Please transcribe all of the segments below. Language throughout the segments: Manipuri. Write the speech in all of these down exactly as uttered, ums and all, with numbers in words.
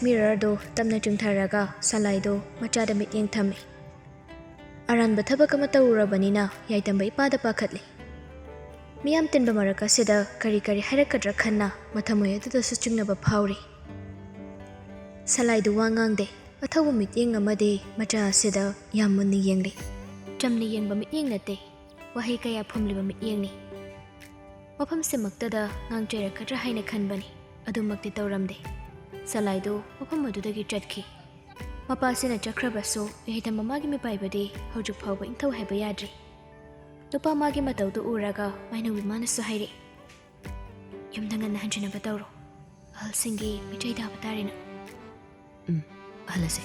ꯃꯤꯔꯔꯗꯨ ꯇꯞꯅ ꯆꯤꯡꯊꯔꯒ ꯁꯂꯥꯏꯗꯨ ꯃꯆꯥꯗ ꯃꯤꯠꯌꯦꯡ ꯊꯝꯃꯤ꯫ ꯑꯔꯥꯟꯕ ꯊꯕꯛ ꯑꯃ ꯇꯧꯔꯨꯔꯕꯅꯤꯅ ꯌꯥꯏꯇꯝꯕ ꯏꯄꯥꯗ ꯄꯥꯈꯠꯂꯤ꯫ ꯃꯤꯌꯥꯝ ꯇꯤꯟꯕ ꯃꯔꯛ ꯑꯁꯤꯗ ꯀꯔꯤ ꯀꯔꯤ ꯍꯥꯏꯔꯛꯀꯗ꯭ꯔꯥ ꯈꯟꯅ ꯃꯊꯃꯣꯏ ꯑꯗꯨꯗꯁꯨ ꯆꯤꯡꯅꯕ ꯐꯥꯎꯔꯤ꯫ ꯁꯂꯥꯏꯗꯨ ꯋꯥ ꯉꯥꯡꯗꯦ꯫ ꯑꯊꯧꯕ ꯃꯤꯠꯌꯦꯡ ꯑꯃꯗꯤ ꯃꯆꯥ ꯑꯁꯤꯗ ꯌꯥꯝ ꯃꯨꯟꯅ ꯌꯦꯡꯂꯤ꯫ ꯆꯝꯅ ꯌꯦꯡꯕ ꯃꯤꯠꯌꯦꯡ ꯅꯠꯇꯦ, ꯋꯥꯍꯩ ꯀꯌꯥ ꯐꯨꯝꯂꯤꯕ ꯃꯤꯠꯌꯦꯡꯅꯤ꯫ ꯃꯐꯝꯁꯤꯃꯛꯇꯗ ꯉꯥꯡ ꯆꯩꯔꯛꯀꯗ꯭ꯔꯥ ꯍꯥꯏꯅ ꯈꯟꯕꯅꯤ, ꯑꯗꯨꯃꯛꯇꯤ ꯇꯧꯔꯝꯗꯦ꯫ ꯁꯂꯥꯏꯗꯨ ꯃꯐꯝ ꯑꯗꯨꯗꯒꯤ ꯆꯠꯈꯤ꯫ ꯃꯄꯥꯁꯤꯅ ꯆꯠꯈ꯭ꯔꯕꯁꯨ ꯌꯥꯏꯇꯝꯕ ꯃꯥꯒꯤ ꯃꯤꯄꯥꯏꯕꯗꯤ ꯍꯧꯖꯤꯛ ꯐꯥꯎꯕ ꯏꯪꯊꯧ ꯍꯥꯏꯕ ꯌꯥꯗ꯭ꯔꯤ꯫ ꯅꯨꯄꯥ ꯃꯥꯒꯤ ꯃꯇꯧꯗꯨ ꯎꯔꯒ ꯃꯥꯏꯅꯧꯕꯤ ꯃꯥꯅꯁꯨ ꯍꯥꯏꯔꯛꯏ, "ꯌꯨꯝꯗ ꯉꯟꯅ ꯍꯟꯖꯤꯟꯅꯕ ꯇꯧꯔꯣ, ꯑꯍꯜꯁꯤꯡꯒꯤ ꯃꯤꯆꯩ ꯇꯥꯕ ꯇꯥꯔꯦꯅ"꯫ ꯎꯝ, ꯍꯜꯂꯁꯦ꯫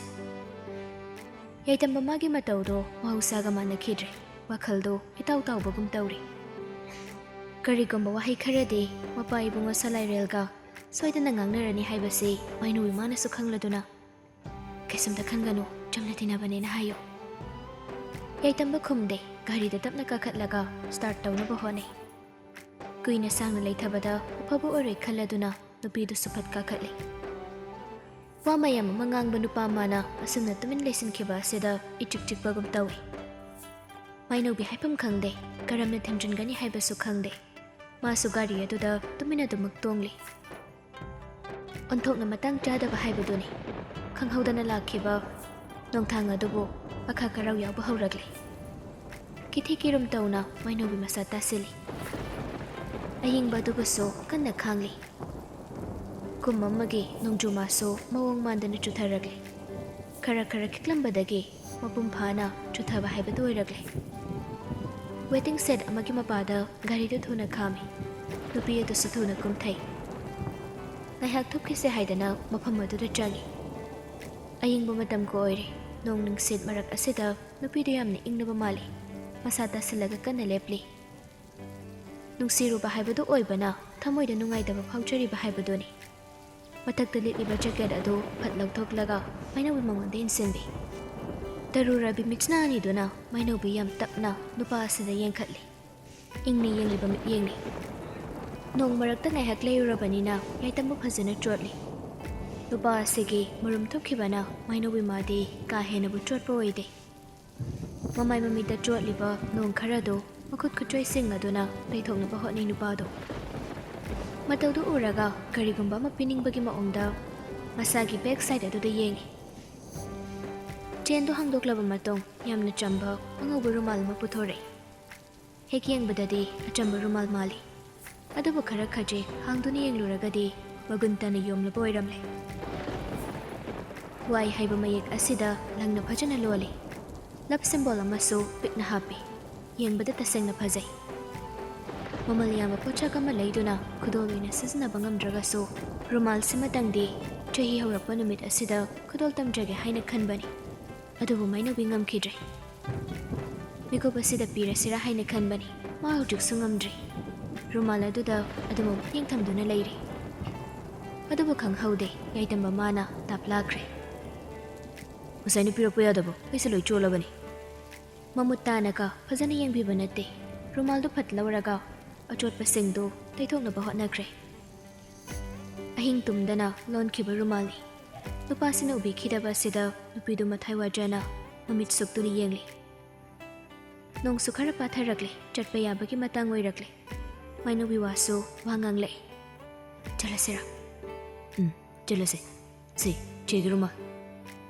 ꯌꯥꯏꯇꯝꯕ ꯃꯥꯒꯤ ꯃꯇꯧꯗꯣ ꯃꯍꯧꯁꯥꯒ ꯃꯥꯟꯅꯈꯤꯗ꯭ꯔꯦ꯫ ꯋꯥꯈꯜꯗꯣ ꯏꯇꯥꯎ ꯇꯥꯎꯕꯒꯨꯝ ꯇꯧꯔꯤ꯫ ꯀꯔꯤꯒꯨꯝꯕ ꯋꯥꯍꯩ ꯈꯔꯗꯤ ꯃꯄꯥ ꯏꯕꯨꯡꯉꯣ ꯁꯂꯥꯏꯔꯦꯜꯒ ꯁꯣꯏꯗꯅ ꯉꯥꯡꯅꯔꯅꯤ ꯍꯥꯏꯕꯁꯤ ꯃꯥꯏꯅꯧꯕꯤ ꯃꯥꯅꯁꯨ ꯈꯪꯂꯗꯨꯅ, "ꯀꯩꯁꯨꯝꯇ ꯈꯟꯒꯅꯨ, ꯆꯝꯅ ꯇꯤꯟꯅꯕꯅꯦꯅ ꯍꯥꯏꯌꯨ"꯫ ꯌꯥꯏꯇꯝꯕ ꯈꯨꯝꯗꯦ, ꯒꯥꯔꯤꯗ ꯇꯞꯅ ꯀꯥꯈꯠꯂꯒ start ꯇꯧꯅꯕ ꯍꯣꯠꯅꯩ꯫ ꯀꯨꯏꯅ ꯁꯥꯡꯅ ꯂꯩꯊꯕꯗ ꯑꯐꯕ ꯑꯣꯏꯔꯣꯏ ꯈꯜꯂꯗꯨꯅ ꯅꯨꯄꯤꯗꯨꯁꯨ ꯐꯠ ꯀꯥꯈꯠꯂꯤ꯫ ꯋꯥ ꯃꯌꯥꯝ ꯑꯃ ꯉꯥꯡꯕ ꯅꯨꯄꯥ ꯃꯥꯅ ꯑꯁꯨꯝꯅ ꯇꯨꯃꯤꯟ ꯂꯩꯁꯤꯟꯈꯤꯕ ꯑꯁꯤꯗ ꯏꯆꯤꯛ ꯆꯤꯛꯄꯒꯨꯝ ꯇꯧꯏ꯫ ꯃꯥꯏꯅꯧꯕꯤ ꯍꯥꯏꯐꯝ ꯈꯪꯗꯦ, ꯀꯔꯝꯅ ꯊꯦꯝꯖꯤꯟꯒꯅꯤ ꯍꯥꯏꯕꯁꯨ ꯈꯪꯗꯦ꯫ ꯃꯥꯁꯨ ꯒꯥꯔꯤ ꯑꯗꯨꯗ ꯇꯨꯃꯤꯟ ꯑꯗꯨꯃꯛ ꯇꯣꯡꯂꯤ꯫ ꯑꯣꯟꯊꯣꯛꯅ ꯃꯇꯥꯡ ꯆꯥꯗꯕ ꯍꯥꯏꯕꯗꯨꯅꯤ꯫ ꯈꯪꯍꯧꯗꯅ ꯂꯥꯛꯈꯤꯕ ꯅꯣꯡꯊꯥꯡ ꯑꯗꯨꯕꯨ ꯑꯈꯥ ꯈꯔꯥꯎ ꯌꯥꯎꯕ ꯍꯧꯔꯛꯂꯦ꯫ ꯀꯤꯊꯤ ꯀꯤꯔꯨꯝ ꯇꯧꯅ ꯃꯥꯏꯅꯧꯕꯤ ꯃꯁꯥ ꯇꯥꯁꯤꯜꯂꯤ꯫ ꯑꯌꯤꯡꯕ ꯑꯗꯨꯕꯨꯁꯨ ꯀꯟꯅ ꯈꯥꯡꯂꯤ꯫ ꯀꯨꯝ ꯑꯃꯒꯤ ꯅꯣꯡꯖꯨ ꯃꯥꯁꯨ ꯃꯑꯣꯡ ꯃꯥꯟꯗꯅ ꯆꯨꯊꯔꯛꯂꯤ꯫ ꯈꯔ ꯈꯔ ꯈꯤꯛꯂꯝꯕꯗꯒꯤ ꯃꯄꯨꯡ ꯐꯥꯅ ꯆꯨꯊꯕ ꯍꯥꯏꯕꯗꯨ ꯑꯣꯏꯔꯛꯂꯦ꯫ Waiting shed ꯑꯃꯒꯤ ꯃꯄꯥꯗ ꯒꯥꯔꯤꯗꯨ ꯊꯨꯅ ꯈꯥꯝꯃꯤ꯫ ꯅꯨꯄꯤ ꯑꯗꯨꯁꯨ ꯊꯨꯅ ꯀꯨꯝꯊꯩ꯫ ꯉꯥꯏꯍꯥꯛ ꯊꯨꯞꯈꯤꯁꯦ ꯍꯥꯏꯗꯅ ꯃꯐꯝ ꯑꯗꯨꯗ ꯆꯪꯉꯤ꯫ ꯑꯌꯤꯡꯕ ꯃꯇꯝꯒ ꯑꯣꯏꯔꯤ꯫ ꯅꯣꯡ ꯅꯨꯡꯁꯤꯠ ꯃꯔꯛ ꯑꯁꯤꯗ ꯅꯨꯄꯤꯗꯨ ꯌꯥꯝꯅ ꯏꯪꯂꯕ ꯃꯥꯜꯂꯤ꯫ ꯃꯁꯥ ꯇꯥꯁꯤꯜꯂꯒ ꯀꯟꯅ ꯂꯦꯞꯂꯤ꯫ ꯅꯨꯡꯁꯤꯔꯨꯕ ꯍꯥꯏꯕꯗꯨ ꯑꯣꯏꯕꯅ ꯊꯃꯣꯏꯗ ꯅꯨꯡꯉꯥꯏꯇꯕ ꯐꯥꯎꯖꯔꯤꯕ ꯍꯥꯏꯕꯗꯨꯅꯤ꯫ ꯃꯊꯛꯇ ꯂꯤꯠꯂꯤꯕ jacket ꯑꯗꯨ ꯐꯠ ꯂꯧꯊꯣꯛꯂꯒ ꯃꯥꯏꯅꯧꯕꯤ ꯃꯉꯣꯟꯗ ꯏꯟꯁꯤꯟꯕꯤ꯫ ꯇꯔꯨ ꯔꯕꯤ ꯃꯤꯠꯁꯅꯥ ꯑꯅꯤꯗꯨꯅ ꯃꯥꯏꯅꯧꯕꯤ ꯌꯥꯝ ꯇꯞꯅ ꯅꯨꯄꯥ ꯑꯁꯤꯗ ꯌꯦꯡꯈꯠꯂꯤ꯫ ꯏꯪꯅ ꯌꯦꯡꯂꯤꯕ ꯃꯤꯠꯌꯦꯡꯅꯤ꯫ ꯅꯣꯡ ꯃꯔꯛꯇ ꯉꯥꯏꯍꯥꯛ ꯂꯩꯔꯨꯔꯕꯅꯤꯅ ꯌꯥꯏꯇꯝꯕ ꯐꯖꯅ ꯆꯣꯠꯂꯤ꯫ ꯅꯨꯄꯥ ꯑꯁꯤꯒꯤ ꯃꯔꯨꯝ ꯊꯨꯞꯈꯤꯕꯅ ꯃꯥꯏꯅꯧꯕꯤ ꯃꯥꯗꯤ ꯀꯥ ꯍꯦꯟꯅꯕꯨ ꯆꯣꯠꯄ ꯑꯣꯏꯗꯦ꯫ ꯃꯃꯥꯏ ꯃꯃꯤꯠꯇ ꯆꯣꯠꯂꯤꯕ ꯅꯣꯡ ꯈꯔꯗꯨ ꯃꯈꯨꯠ ꯈꯨꯠꯆꯣꯏꯁꯤꯡ ꯑꯗꯨꯅ ꯇꯩꯊꯣꯛꯅꯕ ꯍꯣꯠꯅꯩ ꯅꯨꯄꯥꯗꯣ꯫ ꯃꯇꯧꯗꯨ ꯎꯔꯒ ꯀꯔꯤꯒꯨꯝꯕ ꯑꯃ ꯄꯤꯅꯤꯡꯕꯒꯤ ꯃꯑꯣꯡꯗ ꯃꯁꯥꯒꯤ ꯕꯦꯛ ꯁꯥꯏꯠ ꯑꯗꯨꯗ ꯌꯦꯡꯉꯤ꯫ ꯆꯦꯟꯗꯨ ꯍꯥꯡꯗꯣꯛꯂꯕ ꯃꯇꯨꯡ ꯌꯥꯝꯅ ꯆꯝꯕ ꯑꯉꯧꯕ ꯔꯨꯃꯥꯜ ꯑꯃ ꯄꯨꯊꯣꯔꯛꯏ꯫ ꯍꯦꯛ ꯌꯦꯡꯕꯗꯗꯤ ꯑꯆꯝꯕ ꯔꯨꯃꯥꯜ ꯃꯥꯜꯂꯤ꯫ ꯑꯗꯨꯕꯨ ꯈꯔ ꯈꯖꯤꯛ ꯍꯥꯡꯗꯨꯅ ꯌꯦꯡꯂꯨꯔꯒꯗꯤ ꯃꯒꯨꯟ ꯇꯥꯅ ꯌꯣꯝꯂꯕ ꯑꯣꯏꯔꯝꯂꯦ꯫ ꯋꯥꯏ ꯍꯥꯏꯕ ꯃꯌꯦꯛ ꯑꯁꯤꯗ ꯂꯪꯅ ꯐꯖꯅ ꯂꯣꯜꯂꯤ꯫ ꯂꯞ ꯁꯤꯝꯕꯣꯜ ꯑꯃꯁꯨ ꯄꯤꯛꯅ ꯍꯥꯞꯄꯤ꯫ ꯌꯦꯡꯕꯗ ꯇꯁꯦꯡꯅ ꯐꯖꯩ꯫ ꯃꯃꯜ ꯌꯥꯝꯕ ꯄꯣꯠꯁꯛ ꯑꯃ ꯂꯩꯗꯨꯅ ꯈꯨꯗꯣꯜ ꯑꯣꯏꯅ ꯁꯤꯖꯤꯟꯅꯕ ꯉꯝꯗ꯭ꯔꯒꯁꯨ ꯔꯨꯃꯥꯜꯁꯤꯃꯇꯪꯗꯤ ꯆꯍꯤ ꯍꯧꯔꯛꯄ ꯅꯨꯃꯤꯠ ꯑꯁꯤꯗ ꯈꯨꯗꯣꯜ ꯇꯝꯖꯒꯦ ꯍꯥꯏꯅ ꯈꯟꯕꯅꯤ꯫ ꯑꯗꯨꯕꯨ ꯃꯥꯏꯅꯧꯕꯤ ꯉꯝꯈꯤꯗ꯭ꯔꯦ꯫ ꯃꯤꯀꯨꯞ ꯑꯁꯤꯗ ꯄꯤꯔꯁꯤꯔꯥ ꯍꯥꯏꯅ ꯈꯟꯕꯅꯤ꯫ ꯃꯥ ꯍꯧꯖꯤꯛꯁꯨ ꯉꯝꯗ꯭ꯔꯤ꯫ ꯔꯨꯃꯥꯜ ꯑꯗꯨꯗ ꯑꯗꯨꯃꯛ ꯃꯤꯠꯌꯦꯡ ꯊꯝꯗꯨꯅ ꯂꯩꯔꯤ꯫ ꯑꯗꯨꯕꯨ ꯈꯪꯍꯧꯗꯦ, ꯌꯥꯏꯇꯝꯕ ꯃꯥꯅ ꯇꯥꯞꯂꯥꯈ꯭ꯔꯦ꯫ "ꯉꯁꯥꯏꯅ ꯄꯤꯔꯛꯄ ꯌꯥꯗꯕ? ꯑꯩꯁꯦ ꯂꯣꯏ ꯆꯣꯠꯂꯕꯅꯤ꯫" ꯃꯃꯨꯠ ꯇꯥꯅꯒ ꯐꯖꯅ ꯌꯦꯡꯕꯤꯕ ꯅꯠꯇꯦ꯫ ꯔꯨꯃꯥꯜꯗꯨ ꯐꯠ ꯂꯧꯔꯒ ꯑꯆꯣꯠꯄꯁꯤꯡꯗꯨ ꯇꯩꯊꯣꯛꯅꯕ ꯍꯣꯠꯅꯈ꯭ꯔꯦ꯫ ꯑꯍꯤꯡ ꯇꯨꯝꯗꯅ ꯂꯣꯟꯈꯤꯕ ꯔꯨꯃꯥꯜꯅꯤ꯫ ꯅꯨꯄꯥꯁꯤꯅ ꯎꯕꯤꯈꯤꯗꯕ ꯑꯁꯤꯗ ꯅꯨꯄꯤꯗꯨ ꯃꯊꯥꯏ ꯋꯥꯖꯅ ꯃꯃꯤꯠ ꯁꯨꯛꯇꯨꯅ ꯌꯦꯡꯂꯤ꯫ ꯅꯣꯡꯁꯨ ꯈꯔ ꯄꯥꯊꯔꯛꯂꯦ, ꯆꯠꯄ ꯌꯥꯕꯒꯤ ꯃꯇꯥꯡ ꯑꯣꯏꯔꯛꯂꯦ꯫ ꯃꯥꯏꯅꯧꯕꯤ ꯋꯥꯁꯨ ꯋꯥ ꯉꯥꯡꯂꯛꯏ꯫ "ꯆꯠꯂꯁꯤꯔꯥ?" "ꯎꯝ, ꯆꯠꯂꯁꯦ꯫ ꯁꯤ, ꯆꯦꯒꯤ ꯔꯨꯃꯥꯜ꯫"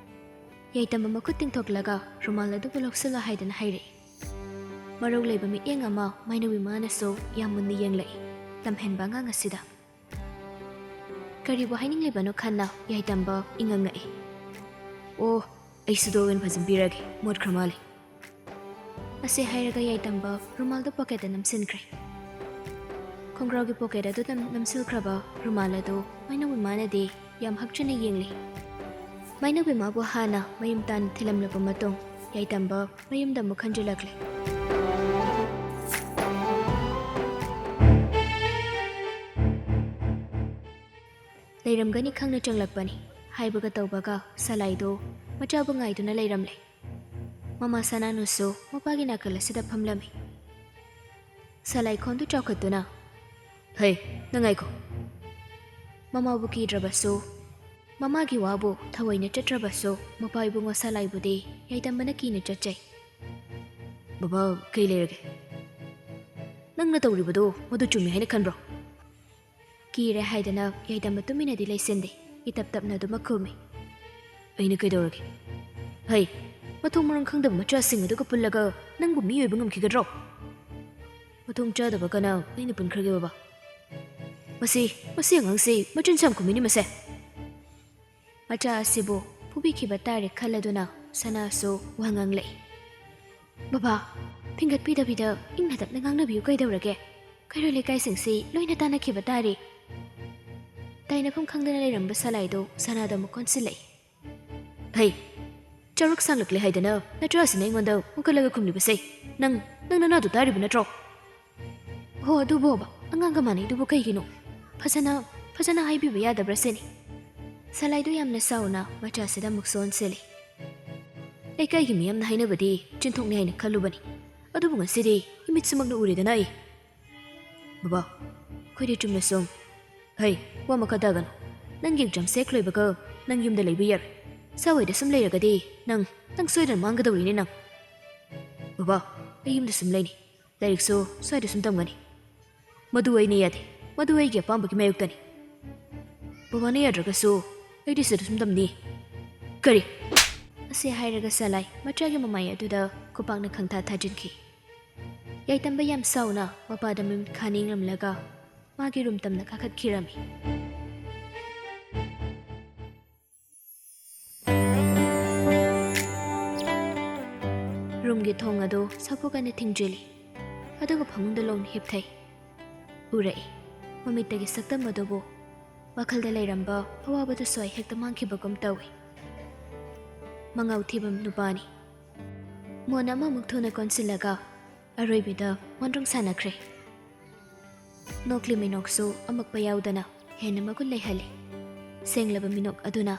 ꯌꯥꯏꯇꯝꯕ ꯃꯈꯨꯠ ꯇꯤꯡꯊꯣꯛꯂꯒ ꯔꯨꯃꯥꯜ ꯑꯗꯨꯕꯨ ꯂꯧꯁꯤꯜꯂꯣ ꯍꯥꯏꯗꯨꯅ ꯍꯥꯏꯔꯛꯏ꯫ ꯃꯔꯧ ꯂꯩꯕ ꯃꯤꯠꯌꯦꯡ ꯑꯃ ꯃꯥꯏꯅꯧꯕꯤ ꯃꯥꯅꯁꯨ ꯌꯥꯝ ꯃꯨꯟꯅ ꯌꯦꯡꯂꯛꯏ꯫ ꯂꯝꯍꯦꯟꯕ ꯑꯉꯥꯡ ꯑꯁꯤꯗ꯫ ꯀꯔꯤꯕꯨ ꯍꯥꯏꯅꯤꯡꯂꯤꯕꯅꯣ ꯈꯟꯅ ꯌꯥꯏꯇꯝꯕ ꯏꯉꯛ ꯉꯛꯏ꯫ "ꯑꯣ, ꯑꯩ ꯁꯨꯗꯣꯛ ꯑꯣꯏꯅ ꯐꯖꯅ ꯄꯤꯔꯒꯦ, ꯃꯣꯠꯈ꯭ꯔ ꯃꯥꯜꯂꯦ꯫" ꯑꯁꯤ ꯍꯥꯏꯔꯒ ꯌꯥꯏꯇꯝꯕ ꯔꯨꯃꯥꯜꯗꯨ ꯄꯣꯀꯦꯠꯇ ꯅꯝꯁꯤꯟꯈ꯭ꯔꯦ꯫ ꯈꯣꯡꯒ꯭ꯔꯥꯎꯒꯤ ꯄꯣꯀꯦꯠ ꯑꯗꯨ ꯅꯝ-, ꯅꯝꯁꯤꯜꯈ꯭ꯔꯕ ꯔꯨꯃꯥꯜ ꯑꯗꯨ ꯃꯥꯏꯅꯧꯕꯤ ꯃꯥꯅꯗꯤ ꯌꯥꯝ ꯍꯛꯆꯅ ꯌꯦꯡꯂꯤ꯫ ꯃꯥꯏꯅꯧꯕꯤ ꯃꯥꯕꯨ ꯍꯥꯟꯅ ꯃꯌꯨꯝ ꯇꯥꯟꯅ ꯊꯤꯜꯂꯝꯂꯕ ꯃꯇꯨꯡ ꯌꯥꯏꯇꯝꯕ ꯃꯌꯨꯝꯗ ꯑꯃꯨꯛ ꯍꯟꯖꯤꯜꯂꯛꯂꯦ꯫ ꯂꯩꯔꯝꯒꯅꯤ ꯈꯪꯅ ꯆꯪꯂꯛꯄꯅꯤ꯫ ꯍꯥꯏꯕꯒ ꯇꯧꯕꯒ ꯁꯂꯥꯏꯗꯣ ꯃꯆꯥꯕꯨ ꯉꯥꯏꯗꯨꯅ ꯂꯩꯔꯝꯂꯦ꯫ ꯃꯃꯥ ꯁꯅꯥꯅꯨꯁꯨ ꯃꯄꯥꯒꯤ ꯅꯥꯀꯜ ꯑꯁꯤꯗ ꯐꯝꯂꯝꯃꯤ꯫ ꯁꯂꯥꯏ ꯈꯣꯟꯗꯨ ꯆꯥꯎꯈꯠꯇꯨꯅ, "ꯍꯩ, ꯅꯪ ꯉꯥꯏꯈꯣ꯫" ꯃꯃꯥꯕꯨ ꯀꯤꯗ꯭ꯔꯕꯁꯨ ꯃꯃꯥꯒꯤ ꯋꯥꯕꯨ ꯊꯑꯣꯏꯅ ꯆꯠꯇ꯭ꯔꯕꯁꯨ ꯃꯄꯥ ꯏꯕꯨꯡꯉꯣ ꯁꯂꯥꯏꯕꯨꯗꯤ ꯌꯥꯏꯗꯝꯕꯅ ꯀꯤꯅ ꯆꯠꯆꯩ꯫ "ꯕꯕꯥ, ꯀꯩ ꯂꯩꯔꯒꯦ? ꯅꯪꯅ ꯇꯧꯔꯤꯕꯗꯣ ꯃꯗꯨ ꯆꯨꯝꯃꯤ ꯍꯥꯏꯅ ꯈꯟꯕ꯭ꯔꯣ?" ꯀꯤꯔꯦ ꯍꯥꯏꯗꯅ ꯌꯥꯏꯗꯝꯕ ꯇꯨꯃꯤꯟꯅꯗꯤ ꯂꯩꯁꯤꯟꯗꯦ꯫ ꯏꯇꯞ ꯇꯞꯅ ꯑꯗꯨꯃꯛ ꯈꯨꯝꯃꯤ꯫ "ꯑꯩꯅ ꯀꯩꯗꯧꯔꯒꯦ? ꯍꯩ, ꯃꯊꯣꯡ ꯃꯔꯝ ꯈꯪꯗꯕ ꯃꯆꯥꯁꯤꯡ ꯑꯗꯨꯒ ꯄꯨꯜꯂꯒ ꯅꯪꯕꯨ ꯃꯤ ꯑꯣꯏꯕ ꯉꯝꯈꯤꯒꯗ꯭ꯔꯣ? ꯃꯊꯣꯡ ꯆꯥꯗꯕ ꯀꯅꯥ ꯑꯩꯅ ꯄꯨꯟꯈ꯭ꯔꯒꯦ, ꯕꯕꯥ? ꯃꯁꯤ, ꯃꯁꯤ ꯑꯉꯥꯡꯁꯤ ꯃꯆꯤꯟ ꯁꯝ ꯈꯨꯝꯃꯤꯅꯤ ꯃꯁꯦ꯫" ꯃꯆꯥ ꯑꯁꯤꯕꯨ ꯐꯨꯕꯤꯈꯤꯕ ꯇꯥꯔꯦ ꯈꯜꯂꯗꯨꯅ ꯁꯅꯥꯁꯨ ꯋꯥ ꯉꯥꯡꯂꯛꯏ꯫ "ꯕꯕꯥ, ꯐꯤꯡꯒꯠꯄꯤꯗꯕꯤꯗ ꯏꯪꯅ ꯇꯞꯅ ꯉꯥꯡꯅꯕꯤꯌꯨ ꯀꯩꯗꯧꯔꯒꯦ? ꯀꯩꯔꯣꯏ ꯂꯩꯀꯥꯏꯁꯤꯡꯁꯤ ꯂꯣꯏꯅ ꯇꯥꯟꯅꯈꯤꯕ ꯇꯥꯔꯦ꯫" ꯇꯥꯏꯅꯐꯝ ꯈꯪꯗꯅ ꯂꯩꯔꯝꯕ ꯁꯂꯥꯏꯗꯨ ꯁꯅꯥꯗ ꯑꯃꯨꯛ ꯀꯣꯟꯁꯤꯜꯂꯛꯏ꯫ "ꯍꯩ, ꯆꯔꯨꯛ ꯁꯥꯡꯂꯛꯂꯦ ꯍꯥꯏꯗꯅ ꯅꯆꯥꯁꯤꯅ ꯑꯩꯉꯣꯟꯗ ꯋꯥꯀꯠꯂꯒ ꯈꯨꯝꯂꯤꯕꯁꯦ ꯅꯪ, ꯅꯪ ꯅꯅꯥꯗꯨ ꯇꯥꯔꯤꯕ ꯅꯠꯇ꯭ꯔꯣ?" "ꯍꯣ, ꯑꯗꯨꯕꯣꯕ, ꯑꯉꯥꯡꯒ ꯃꯥꯟꯅꯩꯗꯨꯕꯨ ꯀꯩꯒꯤꯅꯣ? ꯐꯖꯅ, ꯐꯖꯅ ꯍꯥꯏꯕꯤꯕ ꯌꯥꯗꯕ꯭ꯔꯥ ꯁꯤꯅꯤ꯫" ꯁꯂꯥꯏꯗꯨ ꯌꯥꯝꯅ ꯁꯥꯎꯅ ꯃꯆꯥꯁꯤꯗ ꯑꯃꯨꯛꯁꯨ ꯑꯣꯟꯁꯤꯜꯂꯤ꯫ "ꯂꯩꯀꯥꯏꯒꯤ ꯃꯤꯌꯥꯝꯅ ꯍꯥꯏꯅꯕꯗꯤ ꯆꯤꯟꯊꯣꯛꯅꯤ ꯍꯥꯏꯅ ꯈꯜꯂꯨꯕꯅꯤ, ꯑꯗꯨꯕꯨ ꯉꯁꯤꯗꯤ ꯏꯃꯤꯠꯁꯤꯃꯛꯅ ꯎꯔꯦꯗꯅ ꯑꯩ꯫" "ꯕꯕꯥ, ꯑꯩꯈꯣꯏꯗꯤ ꯆꯨꯝꯅ ꯁꯨꯝ..." "ꯍꯩ, ꯋꯥ ꯃꯈꯥ ꯇꯥꯒꯅꯨ꯫ ꯅꯪꯒꯤ exam ꯁꯦꯛ ꯂꯣꯏꯕꯒ ꯅꯪ ꯌꯨꯝꯗ ꯂꯩꯕ ꯌꯥꯔꯣꯏ꯫ ꯁ꯭ꯋꯥꯏꯗ ꯁꯨꯝ ꯂꯩꯔꯒꯗꯤ ꯅꯪ, ꯅꯪ ꯁꯣꯏꯗꯅ ꯃꯥꯡꯒꯗꯧꯔꯤꯅꯦ ꯅꯪ꯫" "ꯕꯕꯥ, ꯑꯩ ꯌꯨꯝꯗ ꯁꯨꯝ ꯂꯩꯅꯤ꯫ ꯂꯥꯏꯔꯤꯛꯁꯨ ꯁ꯭ꯋꯥꯏꯗ ꯁꯨꯝ ꯇꯝꯒꯅꯤ꯫" "ꯃꯗꯨ ꯑꯩꯅ ꯌꯥꯗꯦ꯫ ꯃꯗꯨ ꯑꯩꯒꯤ ꯑꯄꯥꯝꯕꯒꯤ ꯃꯥꯌꯣꯛꯇꯅꯤ꯫ ꯕꯕꯥꯅ ꯌꯥꯗ꯭ꯔꯒꯁꯨ ꯑꯩꯗꯤ ꯁꯤꯗ ꯁꯨꯝ ꯇꯝꯅꯤ꯫" "ꯀꯔꯤ?" ꯑꯁꯤ ꯍꯥꯏꯔꯒ ꯁꯂꯥꯏ ꯃꯆꯥꯒꯤ ꯃꯃꯥꯏ ꯑꯗꯨꯗ ꯈꯨꯄꯥꯛꯅ ꯈꯪꯊꯥ ꯊꯥꯖꯤꯟꯈꯤ꯫ ꯌꯥꯏꯇꯝꯕ ꯌꯥꯝ ꯁꯥꯎꯅ ꯃꯄꯥꯗ ꯃꯃꯤꯠ ꯈꯥꯅ ꯌꯦꯡꯂꯝꯂꯒ ꯃꯥꯒꯤ ꯔꯨꯝ ꯇꯝꯅ ꯀꯥꯈꯠꯈꯤꯔꯝꯃꯤ꯫ ꯔꯨꯝꯒꯤ ꯊꯣꯡ ꯑꯗꯨ ꯁꯥꯐꯨ ꯀꯟꯅ ꯊꯤꯡꯖꯤꯜꯂꯤ, ꯑꯗꯨꯒ ꯐꯃꯨꯡꯗ ꯂꯣꯡꯅ ꯍꯤꯞꯊꯩ꯫ ꯎꯔꯛꯏ꯫ ꯃꯃꯤꯠꯇꯒꯤ ꯁꯛꯇꯝ ꯑꯗꯨꯕꯨ ꯋꯥꯈꯜꯗ ꯂꯩꯔꯝꯕ ꯑꯋꯥꯕꯗꯨ ꯁ꯭ꯋꯥꯏ ꯍꯦꯛꯇ ꯃꯥꯡꯈꯤꯕꯒꯨꯝ ꯇꯧꯏ꯫ ꯃꯉꯥꯎ ꯊꯤꯕ ꯅꯨꯄꯥꯅꯤ꯫ ꯃꯣꯟ ꯑꯃꯃꯨꯛ ꯊꯨꯅ ꯀꯣꯟꯁꯤꯜꯂꯒ ꯑꯔꯣꯏꯕꯤꯗ ꯃꯣꯟꯗ꯭ꯔꯣꯡ ꯁꯥꯟꯅꯈ꯭ꯔꯦ꯫ ꯅꯣꯛꯂꯤ ꯃꯤꯅꯣꯛꯁꯨ ꯑꯃꯛꯄ ꯌꯥꯎꯗꯅ ꯍꯦꯟꯅ ꯃꯒꯨꯟ ꯂꯩꯍꯜꯂꯤ꯫ ꯁꯦꯡꯂꯕ ꯃꯤꯅꯣꯛ ꯑꯗꯨꯅ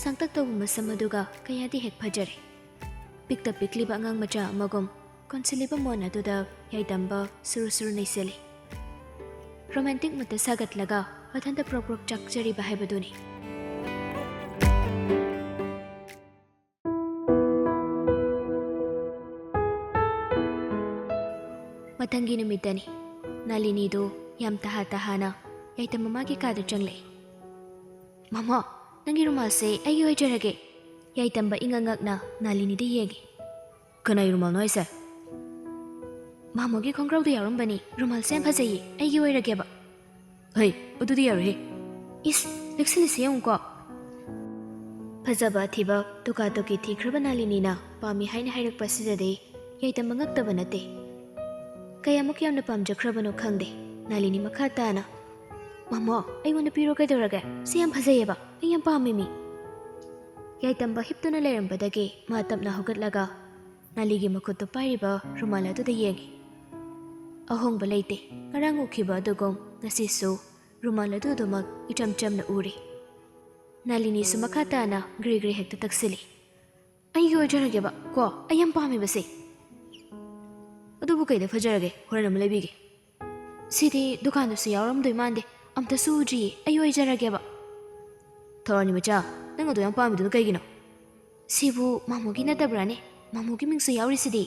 ꯁꯥꯡꯇꯛ ꯇꯧꯕ ꯃꯁꯝ ꯑꯗꯨꯒ ꯀꯌꯥꯗꯤ ꯍꯦꯛ ꯐꯖꯔꯦ꯫ ꯄꯤꯛꯇ ꯄꯤꯛꯂꯤꯕ ꯑꯉꯥꯡ ꯃꯆꯥ ꯑꯃꯒꯨꯝ ꯀꯣꯟꯁꯤꯜꯂꯤꯕ ꯃꯣꯟ ꯑꯗꯨꯗ ꯌꯥꯏꯗꯝꯕ ꯁꯨꯔꯨ ꯁꯨꯔꯨ ꯅꯩꯁꯤꯜꯂꯤ꯫ ꯔꯣꯃꯥꯟꯇꯤꯛ ꯃꯨꯠꯇ ꯁꯥꯒꯠꯂꯒ ꯃꯊꯟꯇ ꯄ꯭ꯔꯣꯛ ꯄ꯭ꯔꯣꯛ ꯆꯥꯛꯆꯔꯤꯕ ꯍꯥꯏꯕꯗꯨꯅꯤ꯫ ꯃꯊꯪꯒꯤ ꯅꯨꯃꯤꯠꯇꯅꯤ꯫ ꯅꯥꯂꯤꯅꯤꯗꯨ ꯌꯥꯝ ꯇꯍꯥ ꯇꯍꯥꯅ ꯌꯥꯏꯇꯝ ꯃꯃꯥꯒꯤ ꯀꯥꯗ ꯆꯪꯂꯛꯏ꯫ "ꯃꯃꯣ, ꯅꯪꯒꯤ ꯔꯨꯃꯥꯜꯁꯦ ꯑꯩꯒꯤ ꯑꯣꯏꯖꯔꯒꯦ꯫" ꯌꯥꯏꯇꯝꯕ ꯏꯉꯛ ꯉꯛꯅ ꯅꯥꯂꯤꯅꯤꯗ ꯌꯦꯡꯉꯤ꯫ "ꯀꯅꯥꯒꯤ ꯔꯨꯃꯥꯜꯅꯣ ꯍꯥꯏꯁꯦ?" "ꯃꯃꯣꯒꯤ ꯈꯣꯡꯒ꯭ꯔꯥꯎꯗ ꯌꯥꯎꯔꯝꯕꯅꯤ, ꯔꯨꯃꯥꯜꯁꯦ ꯌꯥꯝ ꯐꯖꯩꯌꯦ, ꯑꯩꯒꯤ ꯑꯣꯏꯔꯒꯦꯕ꯫" "ꯍꯩ, ꯑꯗꯨꯗꯤ ꯌꯥꯔꯣꯏꯍꯦ꯫" "ꯏꯁ, ꯂꯤꯛꯁꯤꯜꯂꯤꯁꯦ ꯌꯦꯡꯉꯨꯀꯣ꯫" ꯐꯖꯕ ꯑꯊꯤꯕ ꯇꯣꯀꯥ ꯇꯣꯀꯤ ꯊꯤꯈ꯭ꯔꯕ ꯅꯥꯂꯤꯅꯤꯅ ꯄꯥꯝꯃꯤ ꯍꯥꯏꯅ ꯍꯥꯏꯔꯛꯄꯁꯤꯗꯗꯤ ꯌꯥꯏꯇꯝꯕ ꯉꯛꯇꯕ ꯅꯠꯇꯦ꯫ ꯀꯌꯥꯃꯨꯛ ꯌꯥꯝꯅ ꯄꯥꯝꯖꯈ꯭ꯔꯕꯅꯣ ꯈꯪꯗꯦ꯫ ꯅꯥꯂꯤꯅꯤ ꯃꯈꯥ ꯇꯥꯅ, "ꯃꯃꯣ, ꯑꯩꯉꯣꯟꯗ ꯄꯤꯔꯣ ꯀꯩꯗꯧꯔꯒꯦ? ꯁꯤ ꯌꯥꯝ ꯐꯖꯩꯌꯦꯕ, ꯑꯩ ꯌꯥꯝ ꯄꯥꯝꯃꯤ ꯃꯤ꯫" ꯌꯥꯏꯇꯝꯕ ꯍꯤꯞꯇꯨꯅ ꯂꯩꯔꯝꯕꯗꯒꯤ ꯃꯥ ꯇꯞꯅ ꯍꯧꯒꯠꯂꯒ ꯅꯥꯂꯤꯒꯤ ꯃꯈꯨꯠꯇꯨ ꯄꯥꯏꯔꯤꯕ ꯔꯨꯃꯥꯜ ꯑꯗꯨꯗ ꯌꯦꯡꯉꯤ꯫ ꯑꯍꯣꯡꯕ ꯂꯩꯇꯦ꯫ ꯉꯔꯥꯡ ꯎꯈꯤꯕ ꯑꯗꯨꯒꯨꯝ ꯉꯁꯤꯁꯨ ꯔꯨꯃꯥꯜ ꯑꯗꯨꯗꯨꯃꯛ ꯏꯆꯝ ꯆꯝꯅ ꯎꯔꯤ꯫ ꯅꯥꯂꯤꯅꯤꯁꯨ ꯃꯈꯥ ꯇꯥꯅ ꯒ꯭ꯔꯤ ꯒ꯭ꯔꯤ ꯍꯦꯛꯇ ꯇꯛꯁꯤꯜꯂꯤ꯫ "ꯑꯩꯒꯤ ꯑꯣꯏꯖꯔꯒꯦꯕ ꯀꯣ, ꯑꯩ ꯌꯥꯝ ꯄꯥꯝꯃꯦꯕ ꯁꯤ꯫" "ꯑꯗꯨꯕꯨ ꯀꯩꯗ ꯐꯖꯔꯒꯦ? ꯍꯣꯔꯦꯟ ꯑꯃ ꯂꯩꯕꯤꯒꯦ꯫" "ꯁꯤꯗꯤ ꯗꯨꯀꯥꯟꯗꯁꯨ ꯌꯥꯎꯔꯝꯗꯣꯏ ꯃꯥꯟꯗꯦ, ꯑꯝꯇꯁꯨ ꯎꯗ꯭ꯔꯤꯌꯦ, ꯑꯩ ꯑꯣꯏꯖꯔꯒꯦꯕ꯫" "ꯊꯧꯔꯥꯅꯤ ꯃꯆꯥ, ꯅꯪ ꯑꯗꯨ ꯌꯥꯝ ꯄꯥꯝꯃꯤꯗꯨꯅ ꯀꯩꯒꯤꯅꯣ?" "ꯁꯤꯕꯨ ꯃꯥꯃꯣꯒꯤ ꯅꯠꯇꯕ꯭ꯔꯥꯅꯦ? ꯃꯥꯃꯣꯒꯤ ꯃꯤꯡꯁꯨ ꯌꯥꯎꯔꯤꯁꯤꯗꯤ꯫"